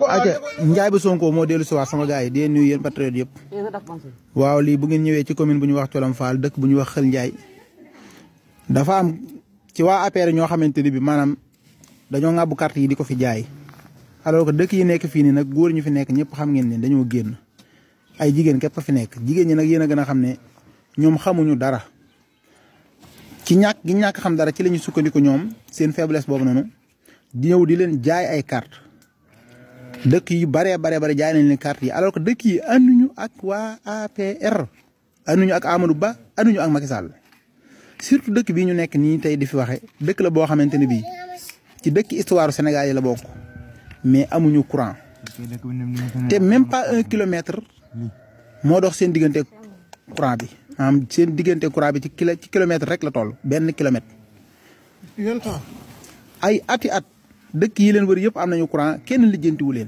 aca Ndiaye bu Sonko moo dellu si waat sama gars yi di nuyu yéen patriote yëpp waaw lii bu ngeen ñëwee ci commune bu ñu wax Colom Fall dëkk bu ñu wax Xël Ndiaye dafa am ci waa APR ñoo xamante ni bi maanaam dañoo ŋàbbu carte yi di ko fi jaay alors que dëkk yi nekk fii nii nag góor ñu fi nekk ñëpp xam ngeen ne dañoo génn ay jigéen képp fi nekk jigéen ñi nag yéen a gën a xam ne ñoom xamuñu dara ci ñàkk gi ñàkk xam dara ci la ñu sukkandiku ñoom seen faiblesse boobu noonu di ñëw di leen jaay ay carte dëkk yu bare jaay nañ leen carte yi alors que dëkk yi ànduñu ak waa APR ànduñu ak Amadou Ba ànduñu ak Macky Sall surtout dëkk bii ñu nekk nii tey di fi waxe dëkk la boo xamante ne bii ci dëkk histoire Sénégal yi la bokk mais amuñu courant te même pas 1 kilomètre moo dox seen diggante courant bi maanaam seen diggante courant bi ci kilomètre rek la toll benn kilomètre ay ati at dëkk yi leen wër yëpp am nañu courant kenn lijjantiwu leen